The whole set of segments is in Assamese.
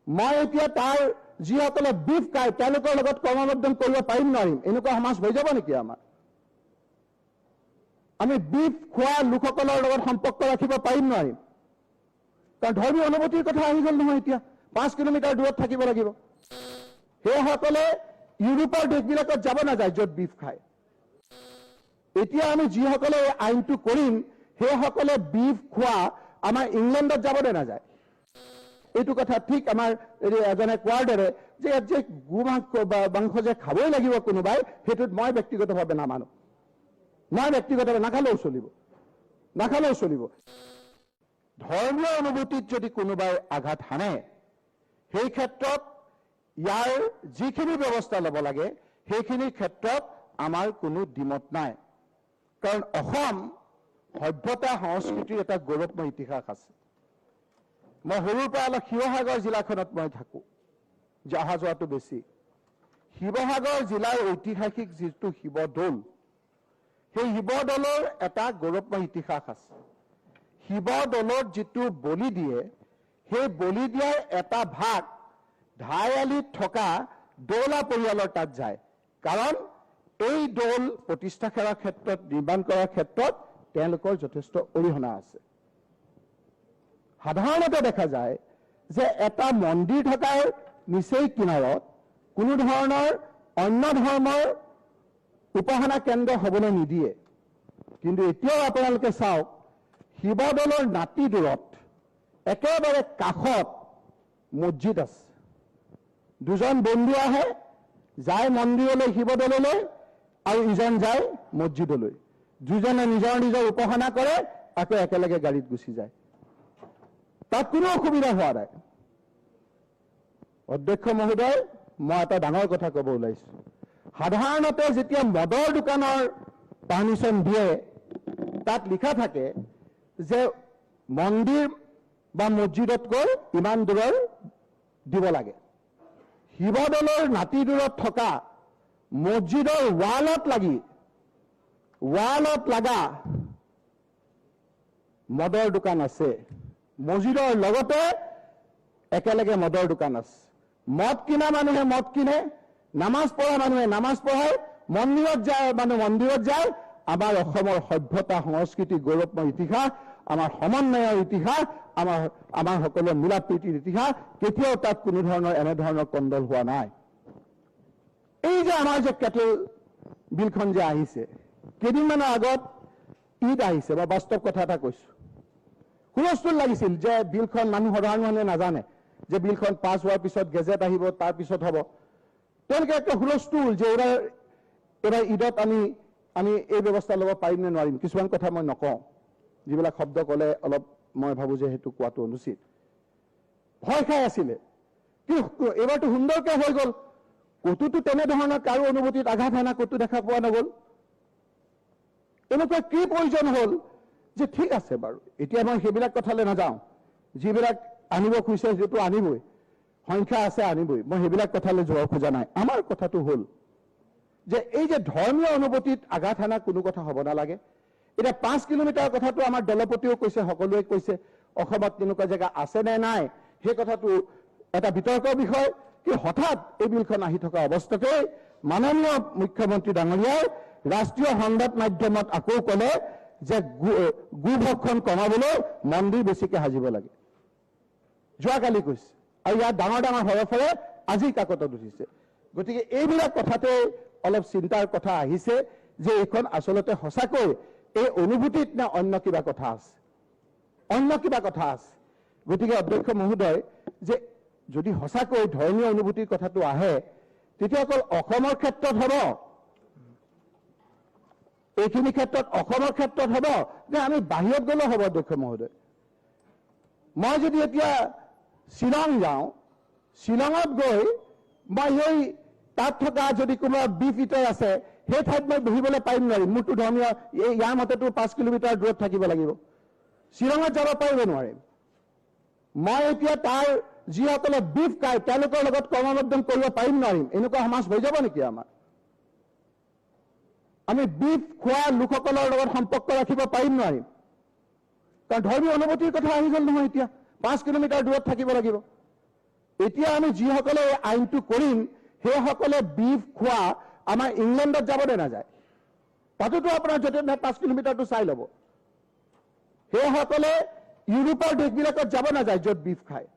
মই এতিয়া তাৰ যিসকলে বিফ খায়, তেওঁলোকৰ লগত কৰ্মবৰ্ধন কৰিব পাৰিম নোৱাৰিম? এনেকুৱা সমাজ হৈ যাব নেকি আমাৰ? আমি বিফ খোৱা লোকসকলৰ লগত সম্পৰ্ক ৰাখিব পাৰিম নোৱাৰিম? কাৰণ ধৰ্মীয় অনুভূতিৰ কথা আহি গ'ল নহয়। এতিয়া 5 কিলোমিটাৰ দূৰত থাকিব লাগিব। সেইসকলে ইউৰোপৰ দেশবিলাকত যাব নাযায়, য'ত বিফ খায়। এতিয়া আমি যিসকলে এই আইনটো কৰিম, সেইসকলে বিফ খোৱা আমাৰ ইংলেণ্ডত যাবনে নাযায়? এইটো কথা ঠিক আমাৰ এই এজনে কোৱাৰ দৰে যে ইয়াত যে গো মাংস বা মাংস যে খাবই লাগিব কোনোবাই, সেইটোত মই ব্যক্তিগতভাৱে নামানো। মই ব্যক্তিগতভাৱে নাখালেও চলিব, নাখালেও চলিব। ধৰ্মীয় অনুভূতিত যদি কোনোবাই আঘাত হানে, সেই ক্ষেত্ৰত ইয়াৰ যিখিনি ব্যৱস্থা ল'ব লাগে, সেইখিনিৰ ক্ষেত্ৰত আমাৰ কোনো দ্বিমত নাই। কাৰণ অসম সভ্যতা সংস্কৃতিৰ এটা গৌৰৱময় ইতিহাস আছে। মই সৰুৰ পৰা অলপ শিৱসাগৰ জিলাখনত মই থাকোঁ যে অহা যোৱাটো বেছি। শিৱসাগৰ জিলাৰ ঐতিহাসিক যিটো শিৱদৌল, সেই শিৱদৌলৰ এটা গৌৰৱময় ইতিহাস আছে। শিৱদৌলত যিটো বলি দিয়ে, সেই বলি দিয়াৰ এটা ভাগ ধাইআলিত থকা দৌলা পৰিয়ালৰ তাত যায়। কাৰণ এই দৌল প্ৰতিষ্ঠা কৰাৰ ক্ষেত্ৰত, নিৰ্মাণ কৰাৰ ক্ষেত্ৰত তেওঁলোকৰ যথেষ্ট অৰিহণা আছে। সাধাৰণতে দেখা যায় যে এটা মন্দিৰ থকাৰ নিচেই কিনাৰত কোনো ধৰণৰ অন্য ধৰ্মৰ উপাসনা কেন্দ্ৰ হ'বলৈ নিদিয়ে। কিন্তু এতিয়াও আপোনালোকে চাওক, শিৱদৌলৰ নাতি দূৰত একেবাৰে কাষত মছজিদ আছে। দুজন বন্ধু আহে, যায় মন্দিৰলৈ, শিৱদৌললৈ, আৰু ইজন যায় মছজিদলৈ। দুজনে নিজৰ নিজৰ উপাসনা কৰে, আকৌ একেলগে গাড়ীত গুচি যায়। তাত কোনো অসুবিধা হোৱা নাই। অধ্যক্ষ মহোদয়, মই এটা ডাঙৰ কথা ক'ব ওলাইছো। সাধাৰণতে যেতিয়া মদৰ দোকানৰ পাৰ্মিশ্যন দিয়ে, তাত লিখা থাকে যে মন্দিৰ বা মছজিদতকৈ ইমান দূৰৰ দিব লাগে। শিৱদৌলৰ নাতি দূৰত থকা মছজিদৰ ৱালত লগা মদৰ দোকান আছে। মছজিদৰ লগতে একেলগে মদৰ দোকান আছে। মদ কিনা মানুহে মদ কিনে, নামাজ পঢ়া মানুহে নামাজ পঢ়ায়, মন্দিৰত যায় মানুহ মন্দিৰত যায়। আমাৰ অসমৰ সভ্যতা সংস্কৃতি গৌৰৱময় ইতিহাস, আমাৰ সমন্বয়ৰ ইতিহাস, আমাৰ সকলো মিলা প্ৰীতিৰ ইতিহাস, কেতিয়াও তাত কোনো ধৰণৰ এনেধৰণৰ কন্দল হোৱা নাই। এই যে আমাৰ যে কেটেল বিলখন যে আহিছে, কেইদিনমানৰ আগত ঈদ আহিছে। মই বাস্তৱ কথা এটা কৈছো। হুলস্থুল লাগিছিল যে বিলখন মানুহ, সাধাৰণ মানুহে নাজানে যে বিলখন পাছ হোৱাৰ পিছত গেজেট আহিব, তাৰ পিছত হ'ব। তেওঁলোকে একটা হুলস্থুল যে এইবাৰ ঈদত আমি এই ব্যৱস্থা ল'ব পাৰিম নে নোৱাৰিম। কিছুমান কথা মই নকওঁ, যিবিলাক শব্দ ক'লে অলপ মই ভাবো যে সেইটো কোৱাটো অনুচিত। ভয় খাই আছিলে। কিন্তু এইবাৰতো সুন্দৰকে হৈ গ'ল। ক'তোতো তেনেধৰণৰ কাৰো অনুভূতিত আঘাত হানা ক'তো দেখা পোৱা নগ'ল। এনেকুৱা কি প্ৰয়োজন হ'ল যে ঠিক আছে বাৰু, এতিয়া মই সেইবিলাক কথালৈ নাযাওঁ। যিবিলাক আনিব খুজিছে, সেইটো আনিবই, সংখ্যা আছে, আনিবই। মই সেইবিলাক কথালৈ যোৱা খোজা নাই। আমাৰ কথাটো হ'ল যে এই যে ধৰ্মীয় অনুভূতিত আঘাত হানা কোনো কথা হ'ব নালাগে। এতিয়া 5 কিলোমিটাৰ কথাটো আমাৰ দলপতিও কৈছে, সকলোৱে কৈছে। অসমত তেনেকুৱা জেগা আছে নে নাই, সেই কথাটো এটা বিতৰ্কৰ বিষয়। কি হঠাৎ এই বিলখন আহি থকা অৱস্থাতে মাননীয় মুখ্যমন্ত্ৰী ডাঙৰীয়াই ৰাষ্ট্ৰীয় সংবাদ মাধ্যমত আকৌ ক'লে যে গোভক্ষণ কমাবলৈ মন্দিৰ বেছিকে সাজিব লাগে। যোৱাকালি কৈছে আৰু ইয়াত ডাঙৰ ডাঙৰ হৰফেৰে আজি কাকতত উঠিছে। গতিকে এইবিলাক কথাতে অলপ চিন্তাৰ কথা আহিছে যে এইখন আচলতে সঁচাকৈ এই অনুভূতিত নে অন্য কিবা কথা আছে, অন্য কিবা কথা আছে। গতিকে অধ্যক্ষ মহোদয়, যে যদি সঁচাকৈ ধৰ্মীয় অনুভূতিৰ কথাটো আহে, তেতিয়া অকল অসমৰ ক্ষেত্ৰত হ'ব, এইখিনি ক্ষেত্ৰত অসমৰ ক্ষেত্ৰত হ'ব নে আমি বাহিৰত গ'লেও হ'ব? অধ্যক্ষ মহোদয়, মই যদি এতিয়া শ্বিলং যাওঁ, শ্বিলঙত গৈ মই সেই তাত থকা যদি কোনোবা বিফ ইটাৰ আছে, সেই ঠাইত মই বহিবলৈ পাৰিম নোৱাৰিম? মোৰতো ধৰ্মীয় এই ইয়াৰ মতেতো 5 কিলোমিটাৰ দূৰত থাকিব লাগিব। শ্বিলঙত যাব পাৰিব নোৱাৰিম? মই এতিয়া তাৰ যিসকলে বিফ খায়, তেওঁলোকৰ লগত কৰ্মবৰ্ধন কৰিব পাৰিম নোৱাৰিম? এনেকুৱা সমাজ হৈ যাব নেকি আমাৰ? আমি বিফ খোৱা লোকসকলৰ লগত সম্পৰ্ক ৰাখিব পাৰিম নোৱাৰিম? কাৰণ ধৰ্মীয় অনুভূতিৰ কথা আহি গ'ল নহয়। এতিয়া 5 কিলোমিটাৰ দূৰত থাকিব লাগিব। এতিয়া আমি যিসকলে এই আইনটো কৰিম, সেইসকলে বিফ খোৱা আমাৰ ইংলেণ্ডত যাব নে নাযায়? তাতোতো আপোনাৰ য'তে নহয় 5 কিলোমিটাৰটো চাই ল'ব। সেইসকলে ইউৰোপৰ দেশবিলাকত যাব নাযায়, য'ত বিফ খায়?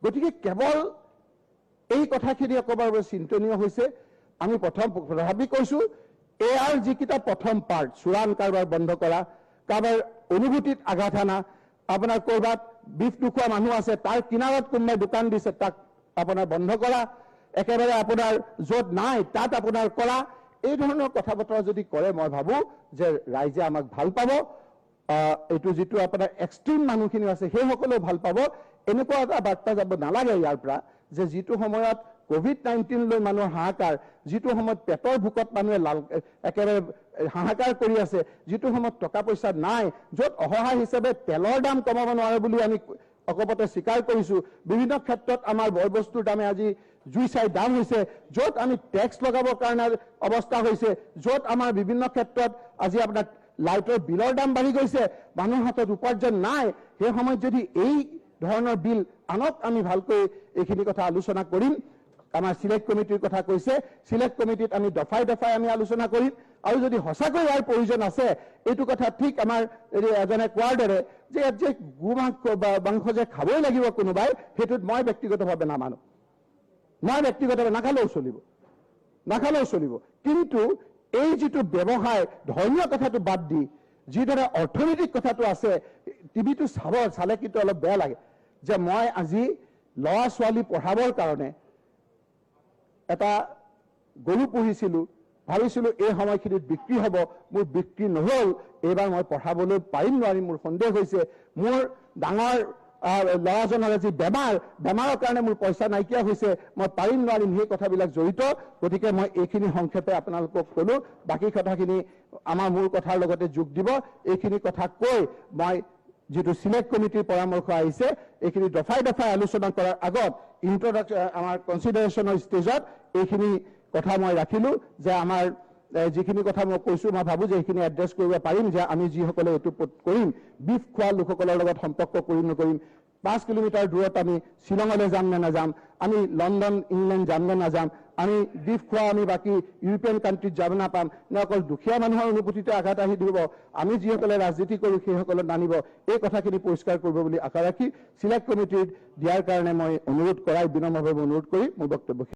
গতিকে কেৱল এই কথাখিনি অকণমান চিন্তনীয় হৈছে। আমি প্ৰথম তথাপি কৈছো, এয়াৰ যিকেইটা প্ৰথম পাৰ্ট, চোৰাং কাৰবাৰ বন্ধ কৰা, কাৰোবাৰ অনুভূতিত আঘাত হানা, আপোনাৰ ক'ৰবাত বিফ নোখোৱা মানুহ আছে, তাৰ কিনাৰত কোনোবাই দোকান দিছে, তাক আপোনাৰ বন্ধ কৰা, একেবাৰে আপোনাৰ য'ত নাই তাত আপোনাৰ কৰা, এই ধৰণৰ কথা বতৰা যদি কৰে, মই ভাবো যে ৰাইজে আমাক ভাল পাব। এইটো যিটো আপোনাৰ এক্সট্ৰিম মানুহখিনি আছে, সেইসকলেও ভাল পাব। এনেকুৱা এটা বাৰ্তা যাব নালাগে ইয়াৰ পৰা যে যিটো সময়ত কভিড-19 লৈ মানুহৰ হাহাকাৰ, যিটো সময়ত পেটৰ ভোকত মানুহে লাল একেবাৰে হাহাকাৰ কৰি আছে, যিটো সময়ত টকা পইচা নাই, য'ত অসহায় হিচাপে তেলৰ দাম কমাব নোৱাৰে বুলি আমি অকপটে স্বীকাৰ কৰিছো, বিভিন্ন ক্ষেত্ৰত আমাৰ বয় বস্তুৰ দামে আজি জুই চাই দাম হৈছে, য'ত আমি টেক্স লগাবৰ কাৰণে অৱস্থা হৈছে, য'ত আমাৰ বিভিন্ন ক্ষেত্ৰত আজি আপোনাৰ লাইটৰ বিলৰ দাম বাঢ়ি গৈছে, মানুহৰ হাতত উপাৰ্জন নাই, সেই সময়ত যদি এই ধৰণৰ বিল আনক, আমি ভালকৈ এইখিনি কথা আলোচনা কৰিম। আমাৰ চিলেক্ট কমিটিৰ কথা কৈছে। চিলেক্ট কমিটিত আমি দফাই দফাই আমি আলোচনা কৰিম আৰু যদি সঁচাকৈ ইয়াৰ প্ৰয়োজন আছে, এইটো কথা ঠিক আমাৰ এই এজনে কোৱাৰ দৰে যে ইয়াত যে গো মাংস বা মাংস যে খাবই লাগিব কোনোবাই, সেইটোত মই ব্যক্তিগতভাৱে নামানো। মই ব্যক্তিগতভাৱে নাখালেও চলিব, নাখালেও চলিব। কিন্তু এই যিটো ব্যৱসায়, ধৰ্মীয় কথাটো বাদ দি যিদৰে অৰ্থনৈতিক কথাটো আছে, টিভিটো চাব চালে কিন্তু অলপ বেয়া লাগে যে মই আজি ল'ৰা ছোৱালী পঢ়াবৰ কাৰণে এটা গৰু পুহিছিলো, ভাবিছিলো এই সময়খিনিত বিক্ৰী হ'ব, মোৰ বিক্ৰী নহ'ল, এইবাৰ মই পঢ়াবলৈ পাৰিম নোৱাৰিম মোৰ সন্দেহ হৈছে। মোৰ ডাঙৰ ল'ৰাজনৰ আজি বেমাৰ, বেমাৰৰ কাৰণে মোৰ পইচা নাইকিয়া হৈছে, মই পাৰিম নোৱাৰিম, সেই কথাবিলাক জড়িত। গতিকে মই এইখিনি সংক্ষেপে আপোনালোকক ক'লো। বাকী কথাখিনি আমাৰ মোৰ কথাৰ লগতে যোগ দিব। এইখিনি কথা কৈ মই যিটো চিলেক্ট কমিটিৰ পৰামৰ্শ আহিছে, এইখিনি দফাই দফাই আলোচনা কৰাৰ আগত ইন্ট্ৰডাকশ্যন, আমাৰ কনচিডাৰেশ্যনৰ ষ্টেজত এইখিনি কথা মই ৰাখিলো যে আমাৰ যিখিনি কথা মই কৈছো, মই ভাবো যে এইখিনি এড্ৰেছ কৰিব পাৰিম যে আমি যিসকলে এইটো কৰিম, বিফ খোৱা লোকসকলৰ লগত সম্পৰ্ক কৰিম নকৰিম, 5 কিলোমিটাৰ দূৰত আমি শ্বিলঙলৈ যাম নে নাযাম, আমি লণ্ডন ইংলেণ্ড যাম নে নাযাম, আমি বিফ খোৱা আমি বাকী ইউৰোপিয়ান কাণ্ট্ৰিত যাব নাপাম নে, অকল দুখীয়া মানুহৰ অনুভূতিতে আঘাত আহি দিব, আমি যিসকলে ৰাজনীতি কৰোঁ সেইসকলক নানিব, এই কথাখিনি পৰিষ্কাৰ কৰিব বুলি আশা ৰাখি চিলেক্ট কমিটিত দিয়াৰ কাৰণে মই অনুৰোধ কৰাই, বিনম্ৰভাৱে অনুৰোধ কৰি মোৰ বক্তব্য